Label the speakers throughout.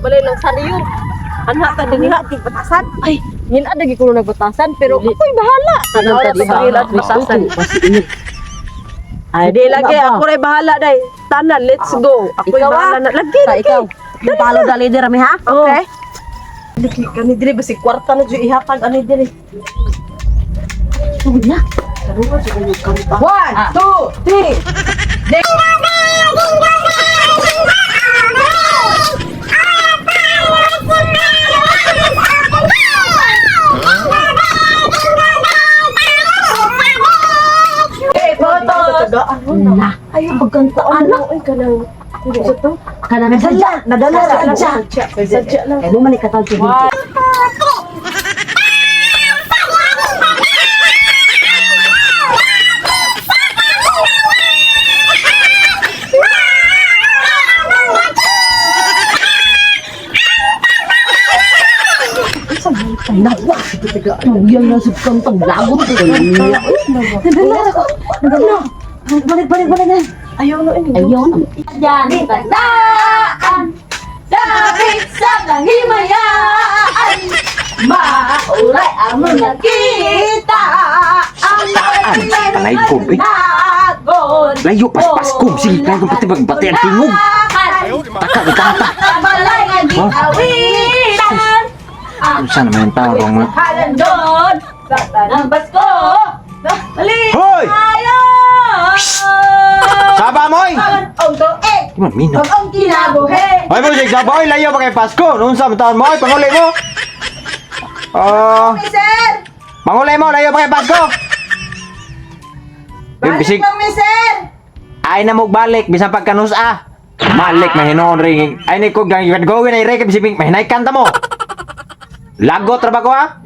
Speaker 1: balay ng sariyo. Anha ta dinhi
Speaker 2: Di batasan.
Speaker 1: Ay, ngilad lagi ko nagbatasan pero ako'y bahala.
Speaker 3: Tanang
Speaker 1: Wala
Speaker 3: ta diha.
Speaker 1: pa ngilad batasan.
Speaker 3: Ay,
Speaker 1: Di lagi ako ray bahala day. Tanan, let's go. Ako'y
Speaker 3: Ikaw, ah.
Speaker 1: bahala na. Lagi,
Speaker 3: Ta,
Speaker 1: lagi.
Speaker 3: ikaw. Palo dali dira mi ha.
Speaker 1: Okay. Lagi kani diri basig kwarta na jud ihatag ani diri.
Speaker 3: Tugod na.
Speaker 2: One, two, three.
Speaker 1: Tagaan mo na.
Speaker 3: Na.
Speaker 1: Ay,
Speaker 3: Pagkanta
Speaker 1: ano ay kanang sa to?
Speaker 3: Kanang
Speaker 2: Nadala, nadala ra.
Speaker 1: Sadya. Sadya lang.
Speaker 3: Kay mo man ikatawag sa Nawa! Tuyang na sa kantang lagot ko. Nadala ako. Nadala. Balik, balik, balik. Balik.
Speaker 1: Ayaw na ini.
Speaker 3: Ayaw na.
Speaker 4: Yan, tandaan, David sa kahimayaan, Mauray ang mga kita, Ang
Speaker 5: Panay ko, eh.
Speaker 4: Nagon,
Speaker 5: Layo paspas ko. Sige, layo pati magbati ang tingog. Taka, kanta.
Speaker 4: Balay nga
Speaker 5: Huh?
Speaker 4: giawitan,
Speaker 5: Unsa naman yung tao rong
Speaker 4: Halandon, sa tanang Pasko, Balik
Speaker 5: Hoy!
Speaker 4: tayo!
Speaker 5: Saba mo oy!
Speaker 4: Ang tuig,
Speaker 5: Di man mino.
Speaker 4: ang kinabuhi,
Speaker 5: Hoy mo sige saba oy, layo pa kay Pasko. Unsa man taon mo oy, panguli mo. Ah,
Speaker 4: Sir!
Speaker 5: panguli mo, layo pa kay Pasko. Yung
Speaker 4: Balik
Speaker 5: bisig
Speaker 4: lang mi, sir!
Speaker 5: ay na mo balik bisan pagkanus ah. Malik na hinuon ring. Ay ni ko gang gawin ay rekap bisig mahinay kanta mo. Lagot ra ba ko ah?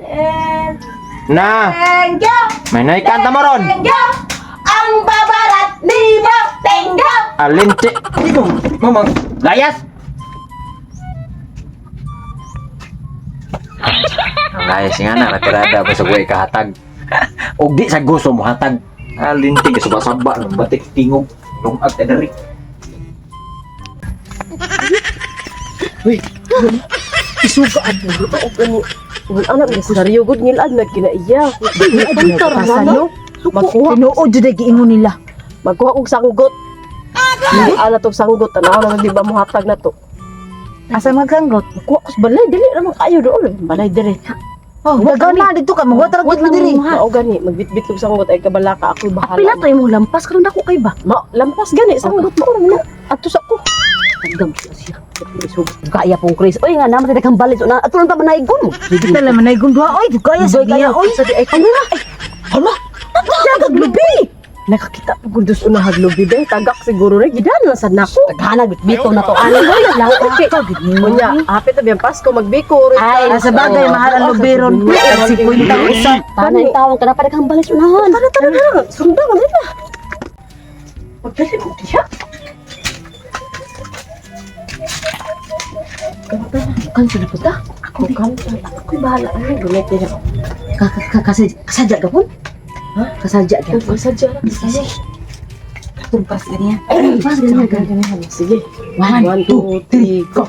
Speaker 5: Na,
Speaker 4: Thank you!
Speaker 5: mahinay kanta mo ron.
Speaker 4: Thank you! Ang babarat ni mo! Thank you!
Speaker 5: Alinte. Di ko mamang layas. Ang layas nga na natirada ba sa way kahatag. Og di sa gusto mo hatag. Alinti ka subasaba ng batik tingog lungag ta diri.
Speaker 1: Isugaan mo ba og ani. Wala na mi saryo gud ngilad nagkinaiya. Kanta ra na no. Magkuha
Speaker 2: Tinuod jud ay giingon nila.
Speaker 1: magkuha og sanggot. Hindi ana tog sanggot tanaw na di ba mohatag na to.
Speaker 2: Asa magsanggot?
Speaker 1: Magkuha ko sa balay dili ra man kayo doon. Balay dire.
Speaker 2: Oh, gagawin na dito ka magwatar gid mo diri.
Speaker 1: Mao gani magbitbit og sanggot ay kabalaka ako bahala.
Speaker 3: Pila to imong lampas karon dako kay ba?
Speaker 1: Ma, lampas gani sanggot mo ra na. Ato sa ko.
Speaker 3: Agam siya siya. Kaya pong Chris. Oy nga naman daghang balit so na ato lang ta manaigon mo.
Speaker 2: Kita lang manay gundua oy, kaya sa
Speaker 3: Doy
Speaker 2: giya
Speaker 3: kayo
Speaker 2: oy.
Speaker 3: Sa di ay ano na? Ay, hala.
Speaker 1: Nagaglubi. Nakakita po kung dus una haglubi day tagak siguro re gidan lang sad nako.
Speaker 3: Taghanag bitbito na to. Ano mo yan law okay.
Speaker 1: Unya, hapit na biyang Pasko magbiko rin.
Speaker 3: Ay,
Speaker 2: Ah, sa bagay mahal ang luberon. Tag 50 usa.
Speaker 3: Tanay tawon ka na pa daghang balit unahan.
Speaker 1: Tara, tara, tara. Sundang na na. Pagdali mo diya.
Speaker 3: Kan sudah puta.
Speaker 1: Ako kanta. Ako'y bahala. Ano, gumit niya.
Speaker 3: Ka ka kasi kasadya ka pun. Ha? Kasadya ka.
Speaker 1: Ang sadya lang.
Speaker 3: Sige.
Speaker 2: Tumpas ganiya.
Speaker 3: Pas ganyan ganyan.
Speaker 1: Sige.
Speaker 3: One,
Speaker 1: One, two, three, go.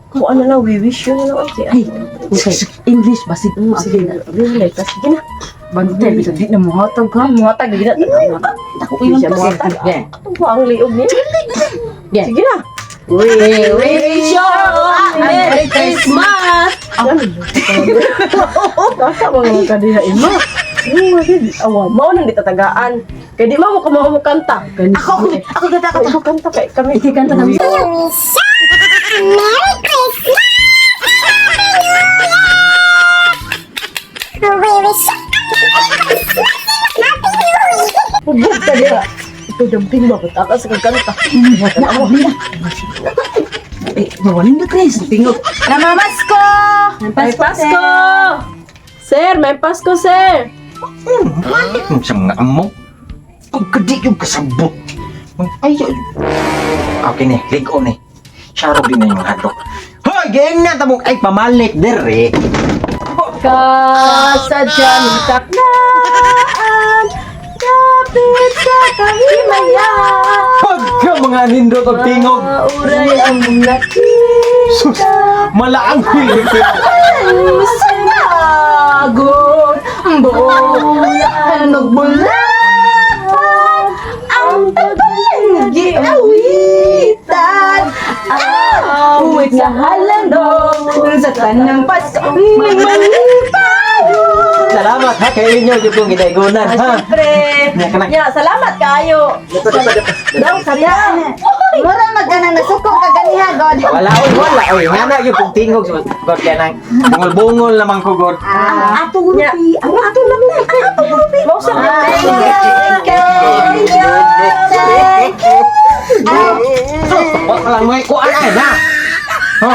Speaker 1: Kung ano lang, we wish you na lang. Okay.
Speaker 3: Ay, okay. English basig.
Speaker 1: Sige, relax. Sige na.
Speaker 2: Bantay bisan di na mohatag ka, mohatag gid na.
Speaker 3: Ako ilang
Speaker 1: Siya
Speaker 3: pas.
Speaker 1: muhatag. Ito ba ang liog niya?
Speaker 3: Yeah.
Speaker 1: Sige na.
Speaker 3: We wish you a Merry Christmas.
Speaker 1: Kaka mga kadiha ima. Yung mga awa, mao nang ditatagaan. Kay di ma mo kamo mo kanta.
Speaker 2: Ako ako ako kanta
Speaker 1: Ako mo kanta kay kami.
Speaker 3: Iki kanta kami.
Speaker 1: Hubog ka diha. Ito damping ba ko takas kag kanta.
Speaker 3: Na na. Eh, bawalin na Chris.
Speaker 1: Tingog.
Speaker 2: Namamasko.
Speaker 1: Ay Pasko. Sir, may Pasko, sir.
Speaker 5: Balik mo sa mga amo. Pagkadi yung kasabot. Ay, ay. Okay ni, ligo ni. Siyaro din na yung hadlok. Hoy, geng na tabok ay pamalik dire.
Speaker 1: Kasadyang taknaan, kapit sa kahimaya.
Speaker 5: Pagka mga nindot og tingog.
Speaker 1: Mauray ang nakita.
Speaker 5: Sus, malaang hilig.
Speaker 4: Sagot bulan og bulan ang pagbalang giawitan awit sa halandong sa tanang Pasko may malipayo.
Speaker 5: Salamat ha kay inyo gyud kong gidaygonan ha.
Speaker 1: Siyempre.
Speaker 5: Nya ka na.
Speaker 1: Nya, salamat kayo. Daw, sarya.
Speaker 4: Mura magana nasuko ka ganiha god.
Speaker 5: Wala oy, wala oy. Nga na gyud kong tingog sa God kay nang bungol-bungol naman ko God.
Speaker 4: Ang atong
Speaker 1: Nya.
Speaker 4: rupi, ang atong rupi, ang atong rupi.
Speaker 1: Mausa ka.
Speaker 4: Thank you. Thank you.
Speaker 5: Sus, wala lang may kuan ay na. Ha.